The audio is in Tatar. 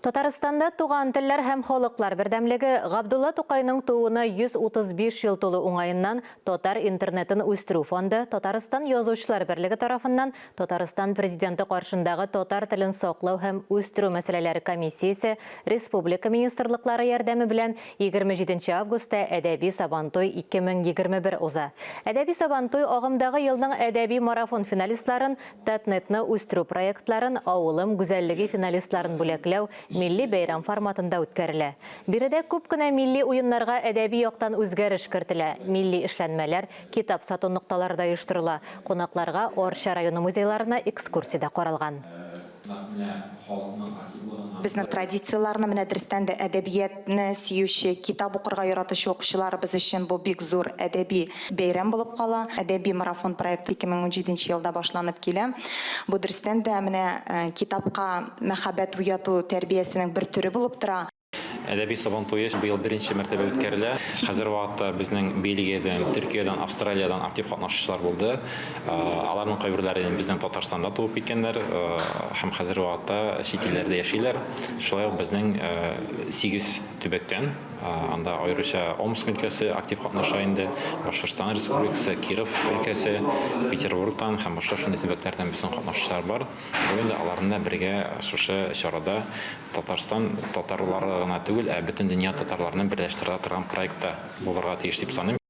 Татарстанда туган телләр һәм халыклар бердәмлеге Габдулла Тукайның тууына 135 ел тулу уңаеннан Татар интернетын үстерү фонды Татарстан Язучылар берлеге тарафыннан Татарстан Президенты каршындагы татар телен саклау һәм үстерү мәсьәләләре комиссиясе республика министрлыклары ярдәме белән 27 нче августта Әдәби Сабантуй 2021 уза. Әдәби Сабантуй агымдагы елның әдәби марафон финалистларын Татнетны үстерү проектларын Авылым гүзәллеге финалистларын бүләкләү милли бәйрәм форматында үткәрелә. Биредә күп кенә милли уеннарга әдәби яктан үзгәреш кертелә, милли эшләнмәләр, китап сату нокталары да оештырыла, кунакларга Арча районы музейларына экскурсия дә каралган. Безнең традицияләрне, менә дөрестән дә әдәбиятны сөюче, китап укырга яратучы укучыларыбыз өчен бу бик зур әдәби бәйрәм булып кала. Әдәби марафон проекты 2017 нче елда башланып килә. Бу дөрестән дә менә китапка мәхәббәт уяту тәрбиясенең бер төре булып тора. Әдәби Сабан туе быел беренче мәртәбә үткәрелә. Хәзер вакытта безнең Бельгиядән, Төркиядән, Австралиядән актив катнашучылар булды. Аларның кайберләре безнең Татарстанда туып киткәннәр һәм хәзерге вакытта чит илләрдә яшиләр. Шулай ук безнең сигез төбәктән, анда аеруча Омск өлкәсе актив катнаша инде, Башкортстан Республикасы, Киров өлкәсе, Петербургтан һәм башка шундый төбәкләрдән безнең катнашучылар бар. Бу инде аларны да бергә шушы чарада Татарстан татарлары гына түгел, ә бөтен дөнья татарларны берләштерә торган проект та булырга тиеш дип саныйм.